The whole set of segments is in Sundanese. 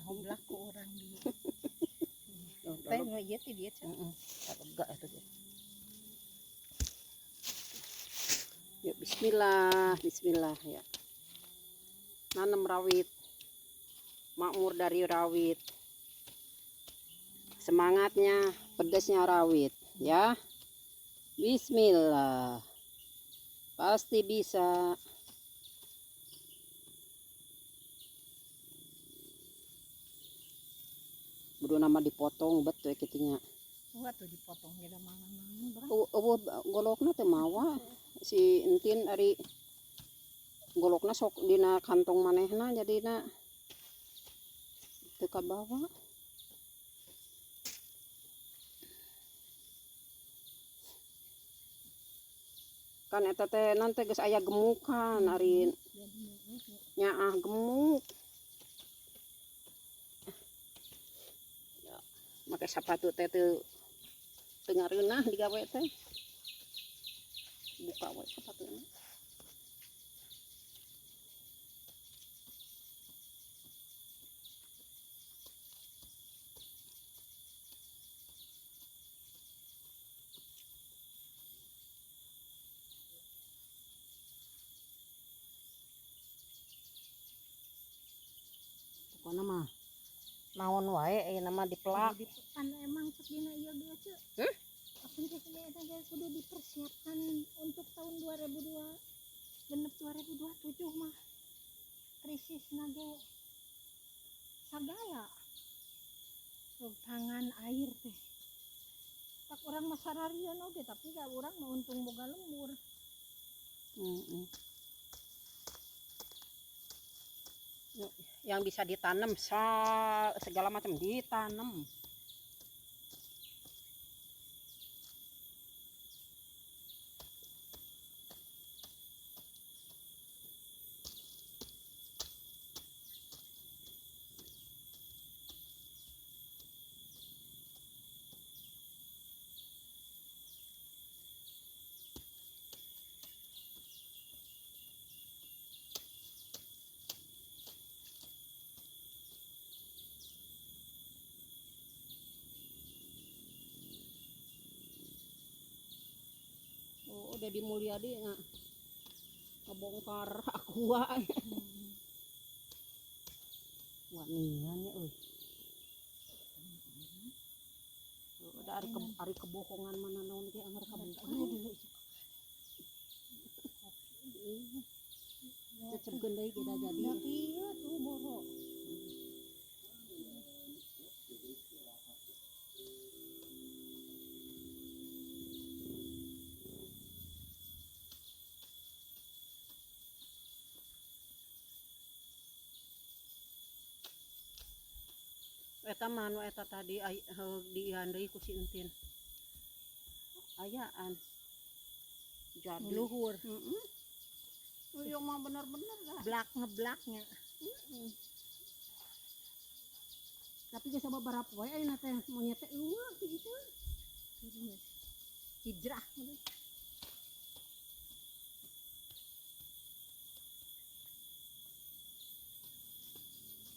Hoblak ku urang di. Teh nu ieu ti dieu, Cak. Heeh. Lega eta teh. Yuk, bismillah, bismillah ya. Nanam rawit. Makmur dari rawit. Semangatnya, pedasnya rawit ya. Bismillah. Pasti bisa. Kudu nama dipotong betul kitu nya. Wah tuh dipotong ge da mana-mana berang. Eueuh golokna teh mawa si Entin, ari golokna sok dina kantong manehna, jadina teu kabawa. Kan eta teh non teh geus aya gemukan ari nyaah gemuk. Ya, make sepatu teh teu teu ngareunah digawe teh. Buka we sepatuna. Pokokna mah naon wae ayeuna mah dipelak. Kudu kan emang cek dina ieu ge, Ceu. Hmm? Apa cek dina eta ge kudu dipersiapkan untuk tahun 2002 genep 2027 mah krisis ge sagala. Pangan air teh. Tak urang mah sararian oge, tapi da urang mah untung boga lembur. Yang bisa ditanam segala macam ditanam. Oh, Deddy Mulyadi nggak ngebongkar aqua. Wanian ya euy. Udah ari kebohongan mana naon ge anger kabongkar. Cecebkeun deui kita jadi. Iya tuh boro. Eta mah nu eta tadi diian deui ku si Entin. Ayaan. Jadi luhur. Heeh. Ieu mah bener-bener lah. Blak ngeblaknya. Heeh. Tapi geus sababaraha poe ayeuna teh monyet teh eueuh ti itu. Hijrah.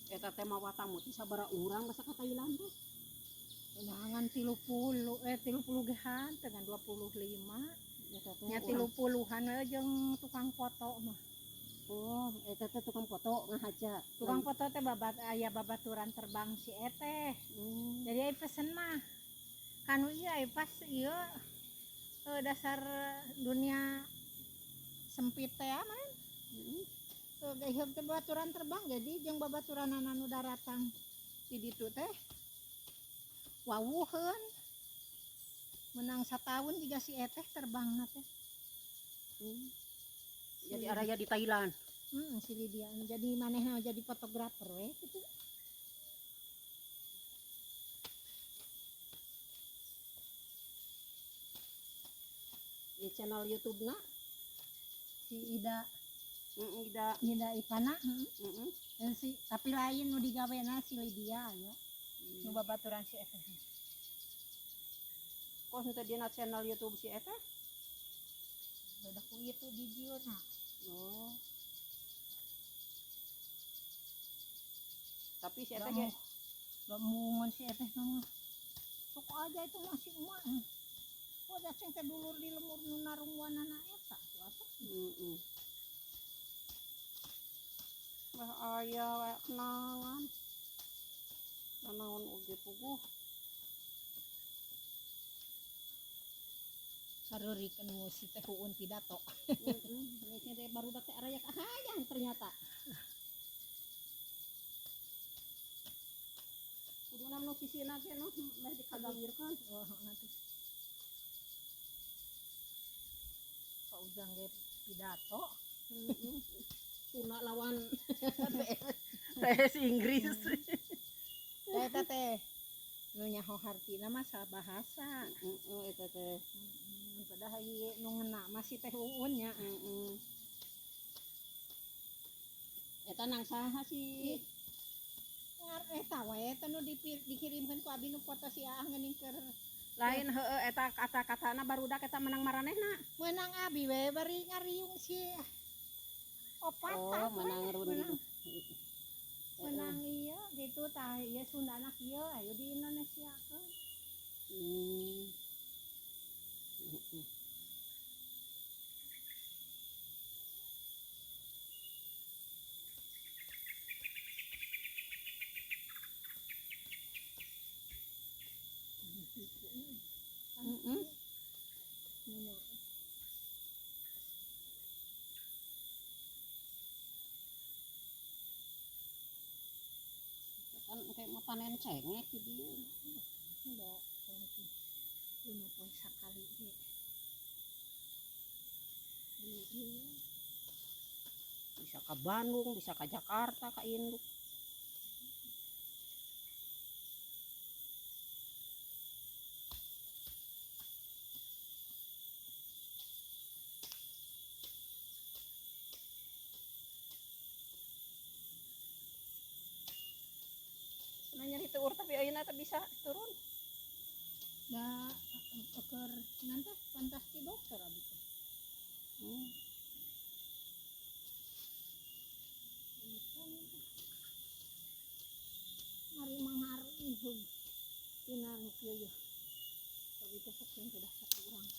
Eta teh mawa tamu teh sabaraha urang basa ka Thailand teh? Undangan 30, 30 gehan dengan 25. Eta teh Nya urang. 30-an we jeung tukang foto mah. Oh, eta teh tukang foto ngahaja. Tukang foto teh babat aya babaturan terbang si eteh. Jadi aya pesen mah. Kanu ieu aya pas ieu, dasar dunia sempit teh man. Heug teh babaturan terbang, jadi jeung babaturanana nu daratang di ditu teh wawuheun. Menang sataun juga si eteh terbangna teh. Jadi araya di Thailand. Si Lydia jadi manehna jadi fotografer we gitu. Di channel YouTube-na si Ida. Ida. Ida Ipana, heeh. Dan si tapi lain nu digawena si Lydia ya. Nu babaturan si eteh. Kok henteu dina channel YouTube si eteh? Udah ku itu di jieuna. Oh. Tapi si eta ge Gak si eteh mah. Sok aja itu masih emak. Oh, da ceng teh dulur di lemur nu narungwanana eta tuh apa? Heeh. Wah, aya we kenangan. Naon oge puguh. Sareurikeun nu si teh Uun pidato. Heeh, teh barudak teh arayak hayang ternyata. Kuduna nu sisina ge nu meh dikagawirkeun. Wah, atuh. Pak Ujang ge pidato. Heeh. Sunda lawan PS Inggris. Teh eta teh nu nyaho hartina mah sabahasa. Heeh, eta teh. Heeh, padahal ieu nu ngena mah si teh Uun nya. Heeh. Eta nang saha sih? Ngar eta wae eta nu dikirimkeun ku abi nu foto si Aah geuning keur Lain, heueuh, eta kata-katana barudak eta menang maranehna. Menang abi we bari ngariung si opat. Oh, menang runding. Menang, iya gitu tah, ieu Sundana kieu, ayo di Indonesia keun. Heeh. Heeh. Nunyo. Kan kayak mau panen cengek di dieu. Enggak, 5 poe sakali ge. Di ieu. Bisa ke Bandung, bisa ke Jakarta, ke induk. Nah, nyeri tuur tapi ayeuna teh bisa turun. Da keur nanti pantas ti dokter abi teh. Itu nanti. Mari mangarihug tina nu kieu yeuh. Tapi teh sok yang kedah sok urang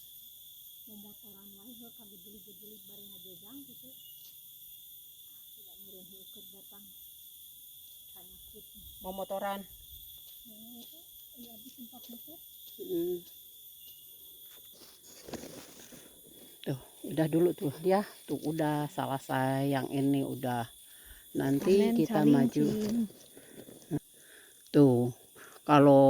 momotoran wae heuh kagejelig-gejelig bari ngajejang gitu. Ah, tidak meureun heuh keur datang penyakit. Mau motoran. Nah, itu ya abi sempat itu. Tuh, udah dulu tuh ya. Tuh udah selesai yang ini udah. Nanti kita maju. Tuh, kalau